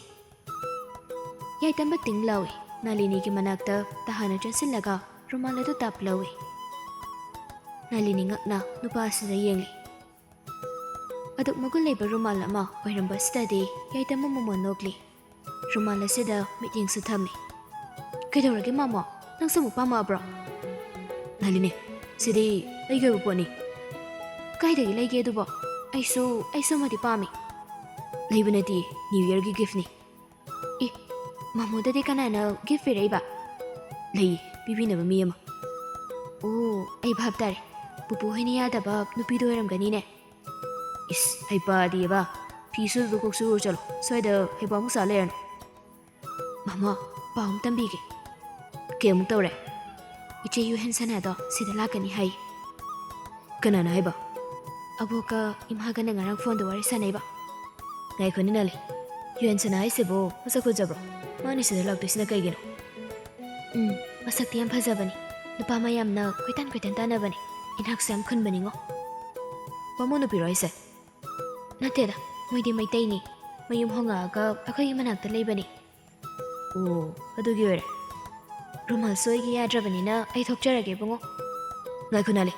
ꯌꯥꯏꯇꯝꯕ ꯇꯤꯡ ꯂꯥꯎꯏ꯫ ꯅꯥꯂꯤꯅꯤꯒꯤ ꯃꯅꯥꯛꯇ ꯇꯍꯥꯅ ꯆꯪꯁꯤꯜꯂꯒ ꯔꯨꯃꯥꯜ ꯑꯗꯨ ꯇꯥꯞ ꯂꯧꯏ꯫ ꯅꯥꯂꯤꯅꯤ ꯉꯛꯅ ꯅꯨꯄꯥ ꯑꯁꯤꯗ ꯌꯦꯡꯂꯤ꯫ ꯑꯗꯨꯛ ꯃꯒꯨꯟ ꯂꯩꯕ ꯔꯨꯃꯥꯜ ꯑꯃ ꯑꯣꯏꯔꯝꯕꯁꯤꯗꯗꯤ ꯌꯥꯏꯇꯝꯕ ꯃꯃꯣꯟ ꯅꯣꯛꯂꯤ꯫ ꯔꯨꯃꯥꯜ ꯑꯁꯤꯗ ꯃꯤꯠꯌꯦꯡꯁꯨ ꯊꯝꯃꯤ꯫ "ꯀꯩꯗꯧꯔꯒꯦ ꯃꯥꯃꯣ? ꯅꯪꯁꯨ ꯑꯃꯨꯛ ꯄꯥꯝꯃꯛꯑꯕ꯭ꯔꯣ?" "ꯅꯥꯂꯤꯅꯤ, ꯁꯤꯗꯤ ꯑꯩꯒꯤ ꯑꯣꯏꯕ ꯄꯣꯠꯅꯤ꯫" "ꯀꯥꯏꯗꯒꯤ ꯂꯩꯒꯦ ꯑꯗꯨꯕꯣ? ꯑꯩꯁꯨ, ꯑꯩꯁꯨ ꯑꯃꯗꯤ ꯄꯥꯝꯃꯤ꯫" "ꯂꯩꯕ ꯅꯠꯇꯦ, ꯅ꯭ꯌꯨ ꯌꯔꯒꯤ ꯒꯤꯐꯅꯤ꯫" "ꯑꯦ, ꯃꯥꯃꯣꯗꯗꯤ ꯀꯅꯥꯅ ꯒꯤꯐ ꯄꯤꯔꯛꯏꯕ?" "ꯂꯩꯌꯦ, ꯄꯤꯕꯤꯅꯕ ꯃꯤ ꯑꯃ꯫" "ꯑꯣ, ꯑꯩ ꯚꯥꯞ ꯇꯥꯔꯦ꯫ ꯄꯨꯄꯨ ꯍꯣꯏꯅ ꯌꯥꯗꯕ ꯅꯨꯄꯤꯗꯣ ꯑꯣꯏꯔꯝꯒꯅꯤꯅꯦ꯫" "ꯏꯁ, ꯍꯩꯄꯥꯗꯤꯕ꯫ ꯐꯤ ꯁꯨꯗꯨ ꯀꯣꯛ ꯁꯨꯔꯨ ꯆꯠꯂꯣ꯫ ꯁ꯭ꯋꯥꯏꯗ ꯍꯩꯄꯥꯃꯨꯛ ꯁꯥ ꯂꯩꯔꯅꯨ꯫" "ꯃꯥꯃꯣ, ꯄꯥꯎ ꯑꯃ ꯇꯝꯕꯤꯒꯦ꯫" "ꯀꯩ ꯑꯃꯨꯛ ꯇꯧꯔꯦ?" "ꯏꯆꯦ ꯌꯨꯍꯦꯟ ꯁꯅꯥꯗꯣ ꯁꯤꯗ ꯂꯥꯛꯀꯅꯤ ꯍꯥꯏ꯫" "ꯀꯅꯥꯅ ꯍꯥꯏꯕ?" "ꯑꯕꯣꯛꯀ ꯏꯃꯥꯒꯅ ꯉꯔꯥꯡ ꯐꯣꯟꯗ ꯋꯥꯔꯤ ꯁꯥꯟꯅꯩꯕ꯫" "ꯉꯥꯏꯈꯣꯅꯦ ꯅꯥꯂꯤ, ꯌꯨꯍꯦꯟ ꯁꯅꯥ ꯍꯥꯏꯁꯤꯕꯨ ꯃꯁꯛ ꯐꯖꯕ꯭ꯔꯣ? ꯃꯥꯅ ꯁꯤꯗ ꯂꯥꯛꯇꯣꯏꯁꯤꯅ ꯀꯩꯒꯤꯅꯣ?" "ꯎꯝ, ꯃꯁꯛꯇꯤ ꯌꯥꯝ ꯐꯖꯕꯅꯤ꯫ ꯅꯨꯄꯥ ꯃꯌꯥꯝꯅ ꯀꯣꯏꯇꯥꯟ ꯀꯣꯏꯇꯥꯟ ꯇꯥꯟꯅꯕꯅꯤ꯫ ꯏꯅꯥꯛꯁꯨ ꯌꯥꯝ ꯈꯨꯟꯕꯅꯤꯉꯣ꯫" "ꯕꯥꯃꯣꯟ ꯅꯨꯄꯤꯔꯣ ꯍꯥꯏꯁꯦ?" "ꯅꯠꯇꯦꯗ, ꯃꯣꯏꯗꯤ ꯃꯩꯇꯩꯅꯤ꯫ ꯃꯌꯨꯝ ꯍꯣꯡꯉꯛꯑꯒ ꯑꯩꯈꯣꯏꯒꯤ ꯃꯅꯥꯛꯇ ꯂꯩꯕꯅꯤ꯫" ꯑꯣ, ꯑꯗꯨꯒꯤ ꯑꯣꯏꯔꯦ꯫ ꯔꯨꯃꯥꯜꯁꯨ ꯑꯩꯒꯤ ꯌꯥꯗ꯭ꯔꯕꯅꯤꯅ ꯑꯩ ꯊꯣꯛꯆꯔꯒꯦ, ꯏꯕꯨꯡꯉꯣ꯫ ꯉꯥꯏꯈꯣ, ꯅꯥꯂꯤ꯫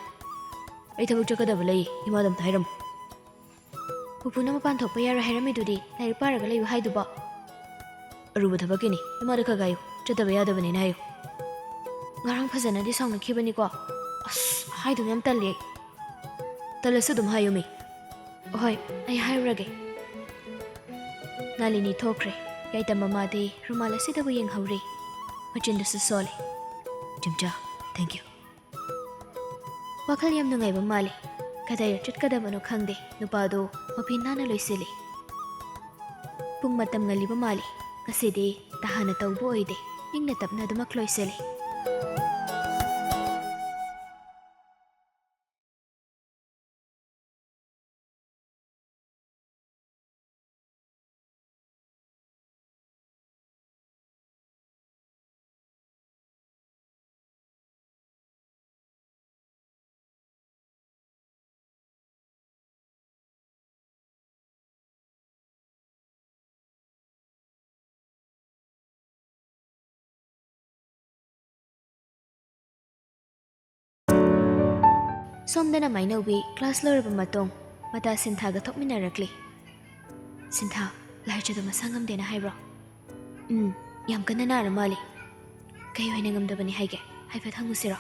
ꯑꯩ ꯊꯕꯛ ꯆꯠꯀꯗꯕ ꯂꯩ, ꯏꯃꯥꯗ ꯑꯝꯇ ꯍꯥꯏꯔꯝꯃꯨ꯫ ꯄꯨꯄꯨꯅ ꯃꯄꯥꯟ ꯊꯣꯛꯄ ꯌꯥꯔꯣꯏ ꯍꯥꯏꯔꯝꯃꯤꯗꯨꯗꯤ, ꯂꯥꯏꯔꯤꯛ ꯄꯥꯔꯒ ꯂꯩꯌꯨ ꯍꯥꯏꯗꯨꯕꯣ? ꯑꯔꯨꯕ ꯊꯕꯛꯀꯤꯅꯤ, ꯏꯃꯥꯗ ꯈꯔ ꯍꯥꯏꯌꯨ, ꯆꯠꯇꯕ ꯌꯥꯗꯕꯅꯤꯅ ꯍꯥꯏꯌꯨ꯫ ꯉꯔꯥꯡ ꯐꯖꯅꯗꯤ ꯁꯥꯎꯅꯈꯤꯕꯅꯤꯀꯣ꯫ ꯑꯁ, ꯍꯥꯏꯗꯧ ꯌꯥꯝ ꯇꯜꯂꯦ꯫ ꯇꯜꯂꯁꯨ ꯑꯗꯨꯝ ꯍꯥꯏꯌꯨꯃꯤ꯫ ꯍꯣꯏ, ꯑꯩ ꯍꯥꯏꯔꯨꯔꯒꯦ꯫ ꯅꯥꯂꯤꯅꯤ ꯊꯣꯛꯈ꯭ꯔꯦ꯫ ꯌꯥꯏꯇꯝ ꯃꯃꯥꯗꯤ ꯔꯨꯃꯥꯜ ꯑꯁꯤꯗꯕꯨ ꯌꯦꯡꯍꯧꯔꯤ꯫ ꯃꯆꯤꯟꯗꯨꯁꯨ ꯁꯣꯜꯂꯤ꯫ "ꯆꯦꯝꯆꯥ, thank you꯫" ꯋꯥꯈꯜ ꯌꯥꯝ ꯅꯨꯡꯉꯥꯏꯕ ꯃꯥꯜꯂꯤ꯫ ꯀꯗꯥꯏꯗ ꯆꯠꯀꯗꯕꯅꯣ ꯈꯪꯗꯦ꯫ ꯅꯨꯄꯥꯗꯣ ꯃꯐꯤ ꯅꯥꯟꯅ ꯂꯣꯏꯁꯤꯜꯂꯤ꯫ ꯄꯨꯡ ꯃꯇꯝ ꯉꯜꯂꯤꯕ ꯃꯥꯜꯂꯤ꯫ ꯉꯁꯤꯗꯤ ꯇꯍꯥꯅ ꯇꯧꯕ ꯑꯣꯏꯗꯦ꯫ ꯏꯪꯅ ꯇꯞꯅ ꯑꯗꯨꯃꯛ ꯂꯣꯏꯁꯤꯜꯂꯤ꯫ ꯁꯣꯝꯗꯅ ꯃꯥꯏꯅꯧꯕꯤ ꯀ꯭ꯂꯥꯁ ꯂꯣꯏꯔꯕ ꯃꯇꯨꯡ ꯃꯇꯥ ꯁꯤꯟꯊꯥꯒ ꯊꯣꯛꯃꯤꯟꯅꯔꯛꯂꯤ꯫ "ꯁꯤꯟꯊꯥ, ꯂꯥꯏꯔꯤꯛ ꯆꯠꯄ ꯃꯁꯥ ꯉꯝꯗꯦꯅ ꯍꯥꯏꯕ꯭ꯔꯣ?" "ꯎꯝ, ꯌꯥꯝ ꯀꯟꯅ ꯅꯥꯔ ꯃꯥꯜꯂꯤ꯫" "ꯀꯩ ꯑꯣꯏꯅ ꯉꯝꯗꯕꯅꯤ ꯍꯥꯏꯒꯦ? ꯍꯥꯏꯐꯦꯠ ꯍꯪꯉꯨꯁꯤꯔꯣ?"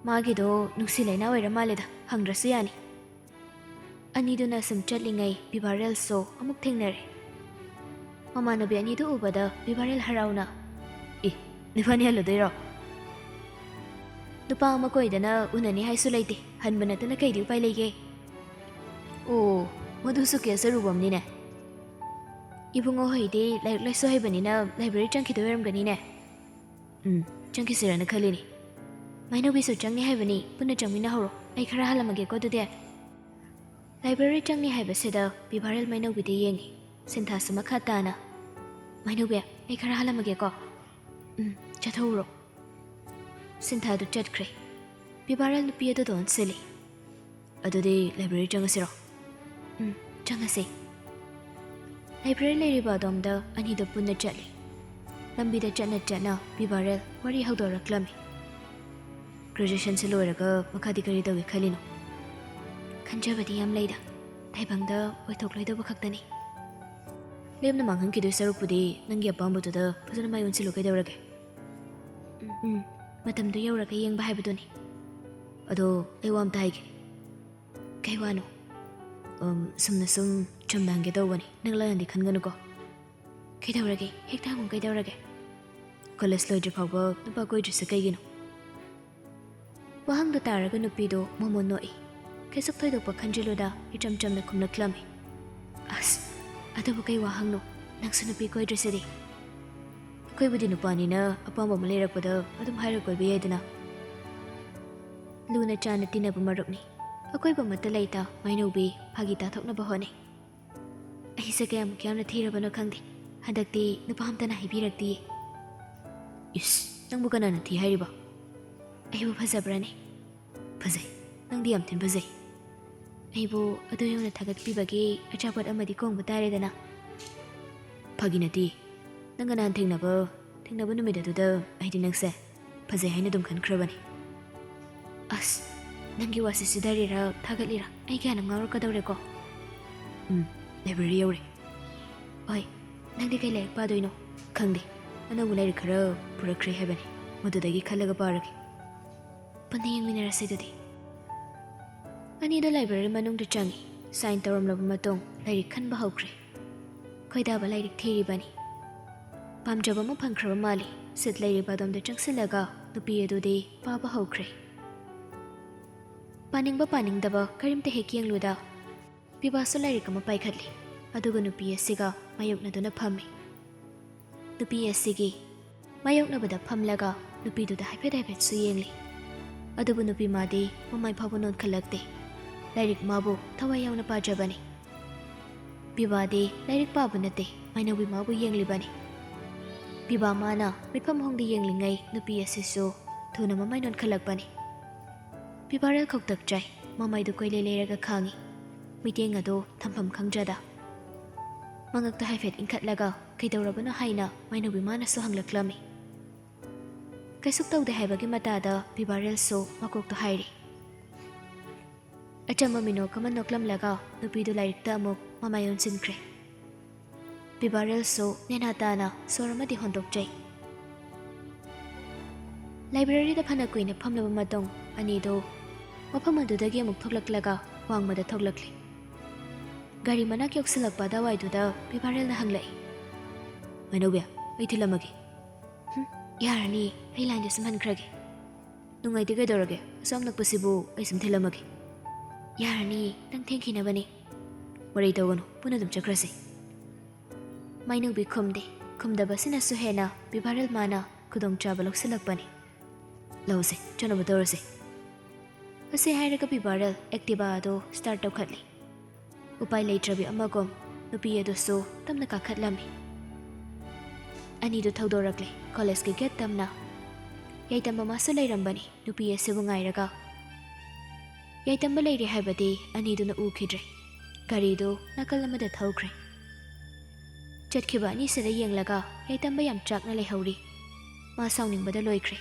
"ꯃꯥꯒꯤꯗꯣ ꯅꯨꯡꯁꯤ ꯂꯩꯅꯥ ꯑꯣꯏꯔ ꯃꯥꯜꯂꯦꯗ, ꯍꯪꯗ꯭ꯔꯁꯨ ꯌꯥꯅꯤ꯫" ꯑꯅꯤꯗꯨꯅ ꯁꯨꯝ ꯆꯠꯂꯤꯉꯩ ꯕꯤꯚꯥꯔꯦꯜꯁꯨ ꯑꯃꯨꯛ ꯊꯦꯡꯅꯔꯦ꯫ ꯃꯃꯥꯟꯅꯕꯤ ꯑꯅꯤꯗꯨ ꯎꯕꯗ ꯕꯤꯚꯥꯔꯦꯜ ꯍꯔꯥꯎꯅ, "ꯑꯦ, ꯅꯕꯥꯅꯤ ꯍꯜꯂꯨꯗꯣꯏꯔꯣ?" "ꯅꯨꯄꯥ ꯑꯃ ꯀꯣꯏꯗꯅ ꯎꯅꯅꯤ ꯍꯥꯏꯁꯨ ꯂꯩꯇꯦ, ꯍꯟꯕ ꯅꯠꯇꯅ ꯀꯩꯗꯤ ꯎꯄꯥꯏ ꯂꯩꯒꯦ?" "ꯑꯣ, ꯃꯗꯨꯁꯨ ꯀꯦꯁ ꯑꯔꯨꯕ ꯑꯃꯅꯤꯅꯦ꯫" "ꯏꯕꯨꯡꯉꯣ ꯍꯣꯏꯗꯤ ꯂꯥꯏꯔꯤꯛ ꯂꯥꯏꯁꯨ ꯍꯩꯕꯅꯤꯅ ꯂꯥꯏꯕ꯭ꯔꯦꯔꯤ ꯆꯪꯈꯤꯗꯣꯏ ꯑꯣꯏꯔꯝꯒꯅꯤꯅꯦ꯫" "ꯎꯝ, ꯆꯪꯈꯤꯁꯤꯔꯅ ꯈꯜꯂꯤꯅꯤ꯫" "ꯃꯥꯏꯅꯧꯕꯤꯁꯨ ꯆꯪꯅꯤ ꯍꯥꯏꯕꯅꯤ, ꯄꯨꯟꯅ ꯆꯪꯃꯤꯟꯅꯍꯧꯔꯣ, ꯑꯩ ꯈꯔ ꯍꯜꯂꯝꯃꯒꯦꯀꯣ ꯑꯗꯨꯗꯤ꯫" ꯂꯥꯏꯕ꯭ꯔꯦꯔꯤ ꯆꯪꯅꯤ ꯍꯥꯏꯕꯁꯤꯗ ꯕꯤꯚꯥꯔꯦꯜ ꯃꯥꯏꯅꯧꯕꯤꯗ ꯌꯦꯡꯉꯤ꯫ ꯁꯤꯟꯊꯥꯁꯨ ꯃꯈꯥ ꯇꯥꯅ, "ꯃꯥꯏꯅꯧꯕꯤ, ꯑꯩ ꯈꯔ ꯍꯜꯂꯝꯃꯒꯦꯀꯣ꯫" "ꯎꯝ, ꯆꯠꯊꯣꯛꯎꯔꯣ꯫" ꯁꯤꯟꯊꯥꯗꯨ ꯆꯠꯈ꯭ꯔꯦ꯫ ꯕꯤꯚꯥꯔꯦꯜ ꯅꯨꯄꯤ ꯑꯗꯨꯗ ꯑꯣꯟꯁꯤꯜꯂꯤ꯫ "ꯑꯗꯨꯗꯤ ꯂꯥꯏꯕ꯭ꯔꯦꯔꯤ ꯆꯪꯉꯁꯤꯔꯣ?" "ꯎꯝ, ꯆꯪꯉꯁꯤ꯫" ꯂꯥꯏꯕ꯭ꯔꯦꯔꯤ ꯂꯩꯔꯤꯕ ꯑꯗꯣꯝꯗ ꯑꯅꯤꯗꯣ ꯄꯨꯟꯅ ꯆꯠꯂꯤ꯫ ꯂꯝꯕꯤꯗ ꯆꯠꯅ ꯆꯠꯅ ꯕꯤꯕꯥꯔꯦꯜ ꯋꯥꯔꯤ ꯍꯧꯗꯣꯔꯛꯂꯝꯃꯤ꯫ "ꯒ꯭ꯔꯦꯖꯨꯑꯦꯁꯟꯁꯦ ꯂꯣꯏꯔꯒ ꯃꯈꯥꯗꯤ ꯀꯔꯤ ꯇꯧꯒꯦ ꯈꯜꯂꯤꯅꯣ?" "ꯈꯟꯖꯕꯗꯤ ꯌꯥꯝ ꯂꯩꯗ, ꯇꯥꯏꯕꯪꯗ ꯑꯣꯏꯊꯣꯛꯂꯣꯏꯗꯧꯕ ꯈꯛꯇꯅꯤ꯫ ꯂꯦꯝꯅ ꯃꯥꯡꯍꯟꯈꯤꯗꯣꯏ ꯁꯔꯨꯛꯄꯨꯗꯤ ꯅꯪꯒꯤ ꯑꯄꯥꯝꯕꯗꯨꯗ ꯐꯖꯅ ꯃꯥꯏ ꯑꯣꯟꯁꯤꯜꯂꯨ ꯀꯩꯗꯧꯔꯒꯦ?" "ꯎꯝ, ꯎꯝ, ꯃꯇꯝꯗꯣ ꯌꯧꯔꯒ ꯌꯦꯡꯕ ꯍꯥꯏꯕꯗꯨꯅꯤ꯫ ꯑꯗꯣ ꯑꯩ ꯋꯥ ꯑꯝꯇ ꯍꯥꯏꯒꯦ꯫" "ꯀꯩ ꯋꯥꯅꯣ?" "ꯎꯝ, ꯁꯨꯝꯅ ꯁꯨꯝ ꯆꯝꯅ ꯍꯪꯒꯦ ꯇꯧꯕꯅꯤ, ꯅꯪ ꯂꯥꯟꯅꯗꯤ ꯈꯟꯒꯅꯨꯀꯣ꯫" "ꯀꯩꯗꯧꯔꯒꯦ? ꯍꯦꯛꯇ ꯍꯪꯉꯨ, ꯀꯩꯗꯧꯔꯒꯦ?" "ꯀꯣꯂꯦꯖ ꯂꯣꯏꯗ꯭ꯔꯤ ꯐꯥꯎꯕ ꯅꯨꯄꯥ ꯀꯣꯏꯗ꯭ꯔꯤꯁꯦ ꯀꯩꯒꯤꯅꯣ?" ꯋꯥꯍꯪꯗꯣ ꯇꯥꯔꯒ ꯅꯨꯄꯤꯗꯣ ꯃꯣꯃꯣꯟ ꯅꯣꯛꯏ꯫ ꯀꯩꯁꯨ ꯊꯣꯏꯗꯣꯛꯄ ꯈꯟꯖꯤꯜꯂꯨꯗ ꯏꯆꯝ ꯆꯝꯅ ꯈꯨꯝꯂꯛꯂꯝꯃꯤ꯫ "ꯑꯁ, ꯑꯗꯨꯕꯨ ꯀꯩ ꯋꯥꯍꯪꯅꯣ? ꯅꯪꯁꯨ ꯅꯨꯄꯤ ꯀꯣꯏꯗ꯭ꯔꯤꯁꯤꯗꯤ?" "ꯑꯩꯈꯣꯏꯕꯨꯗꯤ ꯅꯨꯄꯥꯅꯤꯅ ꯑꯄꯥꯝꯕ ꯑꯃ ꯂꯩꯔꯛꯄꯗ ꯑꯗꯨꯝ ꯍꯥꯏꯔ ꯀꯣꯏꯕ ꯌꯥꯏꯗꯅ꯫" "ꯂꯨꯅ ꯆꯥꯟꯅ ꯇꯤꯟꯅꯕ ꯃꯔꯨꯞꯅꯤ꯫ ꯑꯀꯣꯏꯕ ꯑꯃꯠꯇ ꯂꯩꯇ ꯃꯥꯏꯅꯧꯕꯤ ꯐꯥꯒꯤ ꯇꯥꯊꯣꯛꯅꯕ ꯍꯣꯠꯅꯩ꯫" "ꯑꯩꯁꯦ ꯀꯌꯥꯃꯨꯛ ꯌꯥꯝꯅ ꯊꯤꯔꯕꯅꯣ ꯈꯪꯗꯦ, ꯍꯟꯗꯛꯇꯤ ꯅꯨꯄꯥ ꯑꯝꯇꯅ ꯍꯥꯏꯕꯤꯔꯛꯇꯤꯌꯦ꯫" "ꯏꯁ, ꯅꯪꯕꯨ ꯀꯅꯥꯅ ꯊꯤ ꯍꯥꯏꯔꯤꯕ?" "ꯑꯩꯕꯨ ꯐꯖꯕ꯭ꯔꯥꯅꯦ?" "ꯐꯖꯩ, ꯅꯪꯗꯤ ꯌꯥꯝ ꯊꯤꯅ ꯐꯖꯩ꯫" "ꯑꯩꯕꯨ ꯑꯗꯨ ꯌꯧꯅ ꯊꯥꯒꯠꯄꯤꯕꯒꯤ ꯑꯆꯥꯄꯣꯠ ꯑꯃꯗꯤ ꯀꯣꯡꯕ ꯇꯥꯔꯦꯗꯅ꯫" "ꯐꯥꯒꯤ ꯅꯠꯇꯦ, ꯅꯪꯒ ꯅꯍꯥꯟ ꯊꯦꯡꯅꯕ, ꯊꯦꯡꯅꯕ ꯅꯨꯃꯤꯠ ꯑꯗꯨꯗ ꯑꯩꯗꯤ ꯅꯪꯁꯦ ꯐꯖꯩ ꯍꯥꯏꯅ ꯑꯗꯨꯝ ꯈꯟꯈ꯭ꯔꯕꯅꯤ꯫" "ꯑꯁ, ꯅꯪꯒꯤ ꯋꯥꯁꯤ ꯁꯤꯗꯔꯤꯔꯥ ꯊꯥꯒꯠꯂꯤꯔꯥ ꯑꯩ ꯒ꯭ꯌꯥꯟ ꯑꯃ ꯉꯥꯎꯔꯛꯀꯗꯧꯔꯦꯀꯣ꯫" "ꯎꯝ, ꯂꯥꯏꯕ꯭ꯔꯦꯔꯤ ꯌꯧꯔꯦ꯫" "ꯍꯣꯏ, ꯅꯪꯗꯤ ꯀꯩ ꯂꯥꯏꯔꯤꯛ ꯄꯥꯗꯣꯏꯅꯣ?" "ꯈꯪꯗꯦ, ꯑꯅꯧꯕ ꯂꯥꯏꯔꯤꯛ ꯈꯔ ꯄꯨꯔꯛꯈ꯭ꯔꯦ ꯍꯥꯏꯕꯅꯤ, ꯃꯗꯨꯗꯒꯤ ꯈꯜꯂꯒ ꯄꯥꯔꯒꯦ꯫" "ꯄꯨꯟꯅ ꯌꯦꯡꯃꯤꯟꯅꯔꯁꯦ ꯑꯗꯨꯗꯤ꯫" ꯑꯅꯤꯗꯣ ꯂꯥꯏꯕ꯭ꯔꯦꯔꯤ ꯃꯅꯨꯡꯗ ꯆꯪꯉꯤ꯫ ꯁꯥꯏꯟ ꯇꯧꯔꯝꯂꯕ ꯃꯇꯨꯡ ꯂꯥꯏꯔꯤꯛ ꯈꯟꯕ ꯍꯧꯈ꯭ꯔꯦ꯫ ꯈꯣꯏꯗꯥꯕ ꯂꯥꯏꯔꯤꯛ ꯊꯤꯔꯤꯕꯅꯤ꯫ ꯄꯥꯝꯖꯕ ꯑꯃ ꯐꯪꯈ꯭ꯔꯕ ꯃꯥꯜꯂꯤ꯫ ꯁꯤꯠ ꯂꯩꯔꯤꯕ ꯑꯗꯣꯝꯗ ꯆꯪꯁꯤꯜꯂꯒ ꯅꯨꯄꯤ ꯑꯗꯨꯗꯤ ꯄꯥꯕ ꯍꯧꯈ꯭ꯔꯦ꯫ ꯄꯥꯅꯤꯡꯕ ꯄꯥꯅꯤꯡꯗꯕ ꯀꯔꯤꯝꯇ ꯍꯦꯛ ꯌꯦꯡꯂꯨꯗ ꯕꯤꯕꯥꯁꯨ ꯂꯥꯏꯔꯤꯛ ꯑꯃ ꯄꯥꯏꯈꯠꯂꯤ꯫ ꯑꯗꯨꯒ ꯅꯨꯄꯤ ꯑꯁꯤꯒ ꯃꯥꯌꯣꯛꯅꯗꯨꯅ ꯐꯝꯃꯤ꯫ ꯅꯨꯄꯤ ꯑꯁꯤꯒꯤ ꯃꯥꯌꯣꯛꯅꯕꯗ ꯐꯝꯂꯒ ꯅꯨꯄꯤꯗꯨꯗ ꯍꯥꯏꯐꯦꯠ ꯍꯥꯏꯐꯦꯠꯁꯨ ꯌꯦꯡꯂꯤ꯫ ꯑꯗꯨꯕꯨ ꯅꯨꯄꯤ ꯃꯥꯗꯤ ꯃꯃꯥꯏ ꯐꯥꯎꯕ ꯅꯣꯟꯈꯠꯂꯛꯇꯦ꯫ ꯂꯥꯏꯔꯤꯛ ꯃꯥꯕꯨ ꯊꯋꯥꯏ ꯌꯥꯎꯅ ꯄꯥꯖꯕꯅꯤ꯫ ꯕꯤꯕꯥꯗꯤ ꯂꯥꯏꯔꯤꯛ ꯄꯥꯕ ꯅꯠꯇꯦ, ꯃꯥꯏꯅꯧꯕꯤ ꯃꯥꯕꯨ ꯌꯦꯡꯂꯤꯕꯅꯤ꯫ ꯕꯤꯕꯥ ꯃꯥꯅ ꯃꯤꯠꯐꯝ ꯍꯣꯡꯗ ꯌꯦꯡꯂꯤꯉꯩ ꯅꯨꯄꯤ ꯑꯁꯤꯁꯨ ꯊꯨꯅ ꯃꯃꯥꯏ ꯅꯣꯟꯈꯠꯂꯛꯄꯅꯤ꯫ ꯕꯤꯕꯥ ꯔꯦꯜ ꯈꯧꯇꯛ ꯆꯥꯏ, ꯃꯃꯥꯏꯗꯨ ꯀꯣꯏꯂꯩ ꯂꯩꯔꯒ ꯈꯥꯡꯉꯤ꯫ ꯃꯤꯠꯌꯦꯡ ꯑꯗꯨ ꯊꯝꯐꯝ ꯈꯪꯗ꯭ꯔꯗ꯫ ꯃꯉꯛꯇ ꯍꯥꯏꯐꯦꯠ ꯏꯟꯈꯠꯂꯒ ꯀꯩꯗꯧꯔꯕꯅꯣ ꯍꯥꯏꯅ ꯃꯥꯏꯅꯧꯕꯤ ꯃꯥꯅꯁꯨ ꯍꯪꯂꯛꯂꯝꯃꯤ꯫ ꯀꯩꯁꯨ ꯇꯧꯗꯦ ꯍꯥꯏꯕꯒꯤ ꯃꯇꯥꯗ ꯕꯤꯕꯥꯔꯦꯜꯁꯨ ꯃꯀꯣꯛꯇꯣ ꯍꯥꯏꯔꯤ꯫ ꯑꯆꯝꯕ ꯃꯤꯅꯣꯛ ꯑꯃ ꯅꯣꯛꯂꯝꯂꯒ ꯅꯨꯄꯤꯗꯨ ꯂꯥꯏꯔꯤꯛꯇ ꯑꯃꯨꯛ ꯃꯃꯥꯏ ꯑꯣꯟꯁꯤꯟꯈ꯭ꯔꯦ꯫ ꯕꯤꯕꯥꯔꯦꯜꯁꯨ ꯅꯦꯅꯥ ꯇꯥꯅ ꯁꯣꯔ ꯑꯃꯗꯤ ꯍꯣꯟꯗꯣꯛꯆꯩ꯫ ꯂꯥꯏꯕ꯭ꯔꯦꯔꯤꯗ ꯐꯅ ꯀꯨꯏꯅ ꯐꯝꯂꯕ ꯃꯇꯨꯡ ꯑꯅꯤꯗꯨ ꯃꯐꯝ ꯑꯗꯨꯗꯒꯤ ꯑꯃꯨꯛ ꯊꯣꯛꯂꯛꯂꯒ ꯋꯥꯡꯃꯗ ꯊꯣꯛꯂꯛꯂꯤ꯫ ꯒꯥꯔꯤ ꯃꯅꯥꯛ ꯌꯧꯁꯤꯜꯂꯛꯄ ꯑꯗꯨꯋꯥꯏꯗꯨꯗ ꯕꯤꯕꯥꯔꯦꯜꯅ ꯍꯪꯂꯛꯏ, "ꯃꯥꯏꯅꯧꯕꯤ, ꯑꯩ ꯊꯤꯜꯂꯝꯃꯒꯦ?" "ꯍꯨꯝ, ꯌꯥꯔꯅꯤ, ꯑꯩ ꯂꯥꯏꯟꯗ ꯁꯨꯝ ꯍꯟꯈ꯭ꯔꯒꯦ꯫" "ꯅꯨꯡꯉꯥꯏꯇꯦ, ꯀꯩꯗꯧꯔꯒꯦ? ꯑꯁꯨꯛ ꯌꯥꯝ ꯅꯛꯄꯁꯤꯕꯨ ꯑꯩ ꯁꯨꯝ ꯊꯤꯜꯂꯝꯃꯒꯦ꯫" "ꯌꯥꯔꯅꯤ, ꯅꯪ ꯊꯦꯡꯈꯤꯅꯕꯅꯤ꯫" "ꯃꯔꯩ ꯇꯧꯒꯅꯨ, ꯄꯨꯟꯅ ꯑꯗꯨꯝ ꯆꯠꯈ꯭ꯔꯁꯤ꯫" ꯃꯥꯏꯅꯧꯕꯤ ꯈꯨꯝꯗꯦ꯫ ꯈꯨꯝꯗꯕꯁꯤꯅꯁꯨ ꯍꯦꯟꯅ ꯕꯤꯕꯥꯔꯦꯜ ꯃꯥꯅ ꯈꯨꯗꯣꯡꯆꯥꯕ ꯂꯧꯁꯤꯜꯂꯛꯄꯅꯤ꯫ "ꯂꯧꯁꯦ, ꯆꯠꯅꯕ ꯇꯧꯔꯁꯦ꯫" ꯑꯁꯤ ꯍꯥꯏꯔꯒ ꯕꯤꯕꯥꯔꯦꯜ ꯑꯦꯛꯇꯤꯚꯥ ꯑꯗꯨ ꯁ꯭ꯇꯥꯔꯠ ꯇꯧꯈꯠꯂꯤ꯫ ꯎꯄꯥꯏ ꯂꯩꯇ꯭ꯔꯕꯤ ꯑꯃꯒꯨꯝ ꯅꯨꯄꯤ ꯑꯗꯨꯁꯨ ꯇꯞꯅ ꯀꯥꯈꯠꯂꯝꯃꯤ꯫ ꯑꯅꯤꯗꯨ ꯊꯧꯗꯣꯔꯛꯂꯦ ꯀꯣꯂꯦꯖꯀꯤ ꯒꯦꯠ ꯇꯝꯅ꯫ ꯌꯥꯏꯇꯝꯕ ꯃꯥꯁꯨ ꯂꯩꯔꯝꯕꯅꯤ ꯅꯨꯄꯤ ꯑꯁꯤꯕꯨ ꯉꯥꯏꯔꯒ꯫ ꯌꯥꯏꯇꯝꯕ ꯂꯩꯔꯦ ꯍꯥꯏꯕꯗꯤ ꯑꯅꯤꯗꯨꯅ ꯎꯈꯤꯗ꯭ꯔꯦ꯫ ꯒꯥꯔꯤꯗꯨ ꯅꯥꯀꯜ ꯑꯃꯗ ꯊꯧꯈ꯭ꯔꯦ꯫ ꯆꯠꯈꯤꯕ ꯑꯅꯤꯁꯤꯗ ꯌꯦꯡꯂꯒ ꯌꯥꯏꯇꯝꯕ ꯌꯥꯝ ꯆꯥꯛꯅ ꯂꯩꯍꯧꯔꯤ꯫ ꯃꯥ ꯁꯥꯎꯅꯤꯡꯕꯗ ꯂꯣꯏꯈ꯭ꯔꯦ꯫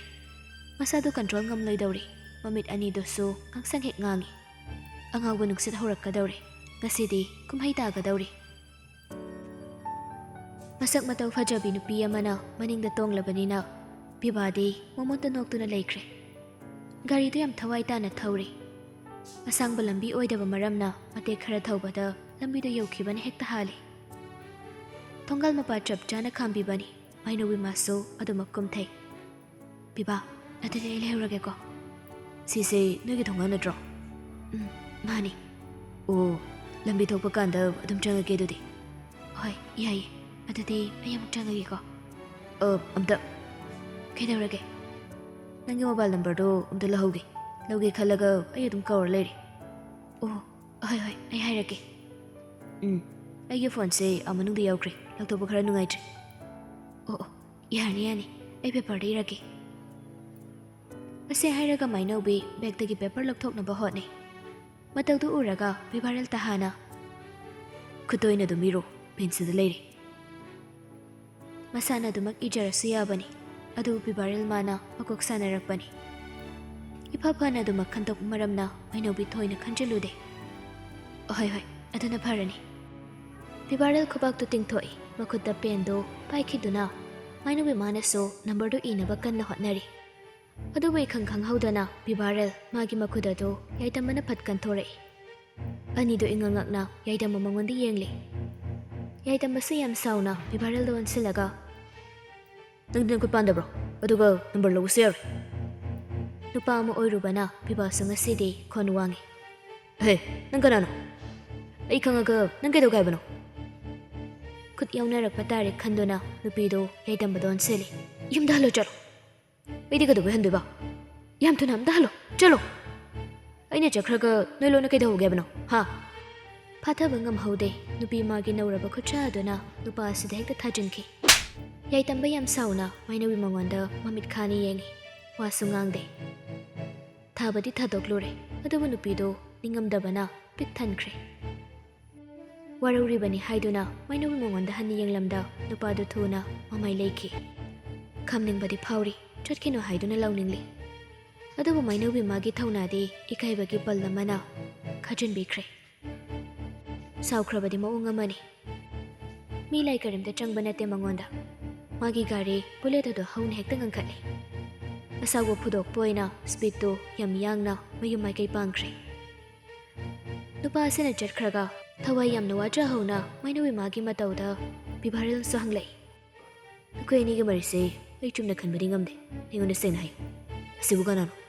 ꯃꯁꯥꯗꯨ ꯀꯟꯇ꯭ꯔꯣꯜ ꯉꯝꯂꯣꯏꯗꯧꯔꯤ꯫ ꯃꯃꯤꯠ ꯑꯅꯤꯗꯨꯁꯨ ꯉꯥꯡꯁꯪ ꯍꯦꯛ ꯉꯥꯡꯏ꯫ ꯑꯉꯥꯎꯕ ꯅꯨꯡꯁꯤꯠ ꯍꯧꯔꯛꯀꯗꯧꯔꯤ꯫ ꯉꯁꯤꯗꯤ ꯀꯨꯝꯍꯩ ꯇꯥꯒꯗꯧꯔꯤ꯫ ꯃꯁꯛ ꯃꯇꯧ ꯐꯖꯕꯤ ꯅꯨꯄꯤ ꯑꯃꯅ ꯃꯅꯤꯡꯗ ꯇꯣꯡꯂꯕꯅꯤꯅ ꯕꯤꯚꯥꯗꯤ ꯃꯃꯨꯠꯇ ꯅꯣꯛꯇꯨꯅ ꯂꯩꯈ꯭ꯔꯦ꯫ ꯒꯥꯔꯤꯗꯨ ꯌꯥꯝ ꯊꯋꯥꯏ ꯇꯥꯅ ꯊꯧꯔꯤ꯫ ꯑꯁꯥꯡꯕ ꯂꯝꯕꯤ ꯑꯣꯏꯗꯕ ꯃꯔꯝꯅ ꯃꯇꯦꯛ ꯈꯔ ꯊꯧꯕꯗ ꯂꯝꯕꯤꯗꯨ ꯌꯧꯈꯤꯕꯅ ꯍꯦꯛꯇ ꯍꯥꯜꯂꯤ꯫ ꯊꯣꯡꯒꯥꯜ ꯃꯄꯥ ꯆꯞ ꯆꯥꯅ ꯈꯥꯝꯕꯤꯕꯅꯤ꯫ ꯃꯥꯏꯅꯧꯕꯤ ꯃꯥꯁꯨ ꯑꯗꯨꯃꯛ ꯀꯨꯝꯊꯩ꯫ "ꯕꯤꯚꯥ, ꯑꯗꯨꯗꯤ ꯑꯩ ꯂꯩꯍꯧꯔꯒꯦꯀꯣ꯫" "ꯁꯤꯁꯦ ꯅꯣꯏꯒꯤ ꯊꯣꯡꯒꯥꯜ ꯅꯠꯇ꯭ꯔꯣ?" "ꯎꯝ, ꯃꯥꯅꯤ꯫" "ꯑꯣ, ꯂꯝꯕꯤ ꯊꯣꯛꯄ ꯀꯥꯟꯗ ꯑꯗꯨꯝ ꯆꯪꯉꯛꯀꯦ ꯑꯗꯨꯗꯤ꯫" "ꯍꯣꯏ, ꯌꯥꯏꯌꯦ꯫ ꯑꯗꯨꯗꯤ ꯑꯩ ꯑꯃꯨꯛ ꯆꯪꯉꯒꯦꯀꯣ꯫" "ꯑ, ꯑꯝꯇ꯫" "ꯀꯩꯗꯧꯔꯒꯦ?" "ꯅꯪꯒꯤ ꯃꯣꯕꯥꯏꯜ ꯅꯝꯕꯔꯗꯣ ꯑꯝꯇ ꯂꯧꯍꯧꯒꯦ꯫ ꯂꯧꯒꯦ ꯈꯜꯂꯒ ꯑꯩ ꯑꯗꯨꯝ ꯀꯥꯎꯔ ꯂꯩꯔꯦ꯫" "ꯑꯣ, ꯍꯣꯏ, ꯍꯣꯏ, ꯑꯩ ꯍꯥꯏꯔꯛꯀꯦ꯫" "ꯎꯝ, ꯑꯩꯒꯤ ꯐꯣꯟꯁꯦ ꯑꯥ ꯃꯅꯨꯡꯗ ꯌꯥꯎꯈ꯭ꯔꯦ꯫ ꯂꯧꯊꯣꯛꯄ ꯈꯔ ꯅꯨꯡꯉꯥꯏꯇ꯭ꯔꯦ꯫" "ꯑꯣ, ꯑꯣ, ꯌꯥꯔꯅꯤ, ꯌꯥꯔꯅꯤ꯫ ꯑꯩ ꯄꯦꯄꯔꯗ ꯏꯔꯛꯀꯦ꯫" ꯑꯁꯤ ꯍꯥꯏꯔꯒ ꯃꯥꯏꯅꯧꯕꯤ ꯕꯦꯒꯇꯒꯤ ꯄꯦꯄꯔ ꯂꯧꯊꯣꯛꯅꯕ ꯍꯣꯠꯅꯩ꯫ ꯃꯇꯧꯗꯨ ꯎꯔꯒ ꯕꯤꯚꯥꯔꯦꯜ ꯇꯍꯥꯅ, "ꯈꯨꯠꯇ ꯑꯣꯏꯅ ꯑꯗꯨꯝ ꯏꯔꯣ꯫ ꯕꯦꯟꯁꯇꯨꯗ ꯂꯩꯔꯤ꯫ ꯃꯁꯥꯅ ꯑꯗꯨꯃꯛ ꯏꯖꯔꯁꯨ ꯌꯥꯕꯅꯤ꯫ ꯑꯗꯨꯕꯨ ꯕꯤꯕꯥꯔꯦꯜ ꯃꯥꯅ ꯃꯀꯣꯛ ꯁꯥꯟꯅꯔꯛꯄꯅꯤ꯫ ꯏꯐ ꯐꯅ ꯑꯗꯨꯃꯛ ꯈꯟꯗꯣꯛꯄ ꯃꯔꯝꯅ ꯃꯩꯅꯧꯕꯤ ꯊꯣꯏꯅ ꯈꯟꯖꯤꯜꯂꯨꯗꯦ꯫ "ꯑꯍꯣꯏ, ꯍꯣꯏ, ꯑꯗꯨꯅ ꯐꯔꯅꯤ꯫" ꯕꯤꯕꯥꯔꯦꯜ ꯈꯨꯕꯥꯛꯇꯨ ꯇꯤꯡꯊꯣꯛꯏ꯫ ꯃꯈꯨꯠꯇ ꯄꯦꯟꯗꯨ ꯄꯥꯏꯈꯤꯗꯨꯅ ꯃꯩꯅꯧꯕꯤ ꯃꯥꯅꯁꯨ ꯅꯝꯕꯔꯗꯨ ꯏꯅꯕ ꯀꯟꯅ ꯍꯣꯠꯅꯔꯤ꯫ ꯑꯗꯨꯕꯨ ꯏꯈꯪ ꯈꯪꯍꯧꯗꯅ ꯕꯤꯕꯥꯔꯦꯜ ꯃꯥꯒꯤ ꯃꯈꯨꯠ ꯑꯗꯨ ꯌꯥꯏꯇꯝꯕꯅ ꯐꯠ ꯀꯟꯊꯣꯔꯛꯏ꯫ ꯑꯅꯤꯗꯨ ꯏꯉꯛ ꯉꯛꯅ ꯌꯥꯏꯇꯝꯕ ꯃꯉꯣꯟꯗ ꯌꯦꯡꯂꯤ꯫ ꯌꯥꯏꯇꯝꯕꯁꯨ ꯌꯥꯝ ꯁꯥꯎꯅ ꯕꯤꯕꯥꯔꯦꯜꯗ ꯑꯣꯟꯁꯤꯜꯂꯒ, "ꯅꯪꯗꯤ ꯅꯈꯨꯠ ꯄꯥꯟꯗꯕ꯭ꯔꯣ? ꯑꯗꯨꯒ ꯅꯝꯕꯔ ꯂꯧꯕꯁꯨ ꯌꯥꯔꯣꯏ꯫" ꯅꯨꯄꯥ ꯑꯃ ꯑꯣꯏꯔꯨꯕꯅ ꯕꯤꯕꯥꯁꯨ ꯉꯁꯤꯗꯤ ꯈꯣꯟ ꯋꯥꯡꯉꯤ꯫ "ꯍꯦ, ꯅꯪ ꯀꯅꯥꯅꯣ? ꯑꯩ ꯈꯪꯉꯒ ꯅꯪ ꯀꯩꯗꯧꯒꯦ ꯍꯥꯏꯕꯅꯣ?" ꯈꯨꯠ ꯌꯥꯎꯅꯔꯛꯄ ꯇꯥꯔꯦ ꯈꯟꯗꯨꯅ ꯅꯨꯄꯤꯗꯨ ꯌꯥꯏꯇꯝꯕꯗ ꯑꯣꯟꯁꯤꯜꯂꯤ꯫ "ꯌꯨꯝꯗ ꯍꯜꯂꯣ ꯆꯠꯂꯣ꯫" "ꯑꯩꯗꯤ ꯀꯩꯗꯧꯕꯩ ꯍꯟꯗꯣꯏꯕ? ꯌꯥꯝ ꯊꯨꯅ ꯑꯝꯇ ꯍꯜꯂꯣ, ꯆꯠꯂꯣ꯫" "ꯑꯩꯅ ꯆꯠꯈ꯭ꯔꯒ ꯅꯣꯏ ꯂꯣꯟꯅ ꯀꯩꯗꯧꯍꯧꯒꯦ ꯍꯥꯏꯕꯅꯣ, ꯍꯥ?" ꯐꯥꯊꯕ ꯉꯝꯍꯧꯗꯦ꯫ ꯅꯨꯄꯤ ꯃꯥꯒꯤ ꯅꯧꯔꯕ ꯈꯨꯠꯁꯥ ꯑꯗꯨꯅ ꯅꯨꯄꯥ ꯑꯁꯤꯗ ꯍꯦꯛꯇ ꯊꯥꯖꯤꯟꯈꯤ꯫ ꯌꯥꯏꯇꯝꯕ ꯌꯥꯝ ꯁꯥꯎꯅ ꯃꯩꯅꯧꯕꯤ ꯃꯉꯣꯟꯗ ꯃꯃꯤꯠ ꯈꯥꯅ ꯌꯦꯡꯉꯤ꯫ ꯋꯥꯁꯨ ꯉꯥꯡꯗꯦ꯫ ꯊꯥꯕꯗꯤ ꯊꯥꯗꯣꯛꯂꯨꯔꯦ, ꯑꯗꯨꯕꯨ ꯅꯨꯄꯤꯗꯨ ꯅꯤꯡꯉꯝꯗꯕꯅ ꯄꯤꯛ ꯊꯟꯈ꯭ꯔꯦ꯫ ꯋꯥꯔꯧꯔꯤꯕꯅꯤ ꯍꯥꯏꯗꯨꯅ ꯃꯩꯅꯧꯕꯤ ꯃꯉꯣꯟꯗ ꯍꯟꯅ ꯌꯦꯡꯂꯝꯗ ꯅꯨꯄꯥꯗꯨ ꯊꯨꯅ ꯃꯃꯥꯏ ꯂꯩꯈꯤ꯫ ꯈꯝꯅꯤꯡꯕꯗꯤ ꯐꯥꯎꯔꯤ, ꯆꯠꯈꯤꯅꯨ ꯍꯥꯏꯗꯨꯅ ꯂꯥꯎꯅꯤꯡꯂꯤ꯫ ꯑꯗꯨꯕꯨ ꯃꯩꯅꯧꯕꯤ ꯃꯥꯒꯤ ꯊꯧꯅꯥꯗꯤ ꯏꯀꯥꯏꯕꯒꯤ ꯄꯜ ꯑꯃꯅ ꯈꯥꯖꯤꯟꯕꯤꯈ꯭ꯔꯦ꯫ ꯁꯥꯎꯈ꯭ꯔꯕꯗꯤ ꯃꯑꯣꯡ ꯑꯃꯅꯤ꯫ ꯃꯤ ꯂꯥꯏ ꯀꯔꯤꯝꯇ ꯆꯪꯕ ꯅꯠꯇꯦ ꯃꯉꯣꯟꯗ꯫ ꯃꯥꯒꯤ ꯒꯥꯔꯤ ꯕꯨꯂꯦꯠ ꯑꯗꯨ ꯍꯧꯅ ꯍꯦꯛꯇ ꯉꯪꯈꯠꯂꯤ꯫ ꯑꯁꯥꯎꯕ ꯐꯨꯗꯣꯛꯄ ꯑꯣꯏꯅ ꯁ꯭ꯄꯤꯗꯇꯨ ꯌꯥꯝ ꯌꯥꯡꯅ ꯃꯌꯨꯝ ꯃꯥꯏꯀꯩ ꯄꯥꯡꯈ꯭ꯔꯦ꯫ ꯅꯨꯄꯥ ꯑꯁꯤꯅ ꯆꯠꯈ꯭ꯔꯒ ꯊꯋꯥꯏ ꯌꯥꯝꯅ ꯋꯥꯖꯍꯧꯅ ꯃꯩꯅꯧꯕꯤ ꯃꯥꯒꯤ ꯃꯇꯧꯗ ꯕꯤꯚꯥꯔꯦꯜꯅꯁꯨ ꯍꯪꯂꯛꯏ, "ꯅꯈꯣꯏ ꯑꯅꯤꯒꯤ ꯃꯔꯤꯁꯦ ꯑꯩ ꯆꯨꯝꯅ ꯈꯟꯕꯗꯤ ꯉꯝꯗꯦ꯫ ꯑꯩꯉꯣꯟꯗ ꯁꯦꯡꯅ ꯍꯥꯏꯌꯨ, ꯑꯁꯤꯕꯨ ꯀꯅꯥꯅꯣ?"